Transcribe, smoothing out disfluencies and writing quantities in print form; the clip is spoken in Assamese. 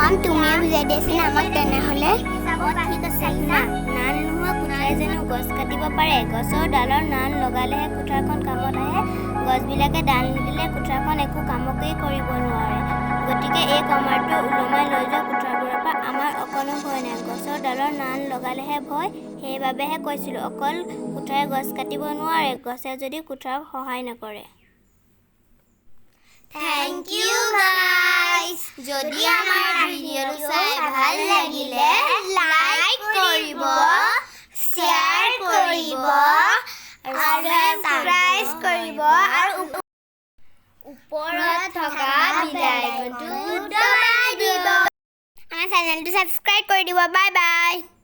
পাম, তুমিয়ে বুজাই দিয়াচোন আমাক তেনেহ'লে। অঁ, ঠিক আছে। শুনা, নাল নোহোৱা কুঠাৰে জানো গছ কাটিব পাৰে? গছৰ ডালত নাল লগালেহে কুঠাৰখন কামত আহে। গছবিলাকে ডাল নিদিলে কুঠাৰখন একো কামকেই কৰিব নোৱাৰে। গতিকে এই কমাৰটোৱে ওলমাই লৈ যোৱা কুঠাৰবোৰৰ পৰা আমাৰ অকণো ভয় নাই। গছৰ ডালত নাল লগালেহে ভয়। সেইবাবেহে কৈছিলোঁ, অকল কুঠাৰে গছ কাটিব নোৱাৰে, গছে যদি কুঠাৰক সহায় নকৰে। Thank you guys. যদি আমাৰ ভিডিঅ'টো চাই ভাল লাগিলে লাইক কৰিব, শ্বেয়াৰ কৰিব আৰু ছাবস্ক্ৰাইব কৰিব আৰু ওপৰত থকা বেল আইকনটো দবাই দিব। আমাৰ চেনেলটো ছাবস্ক্ৰাইব কৰি দিব। Bye bye.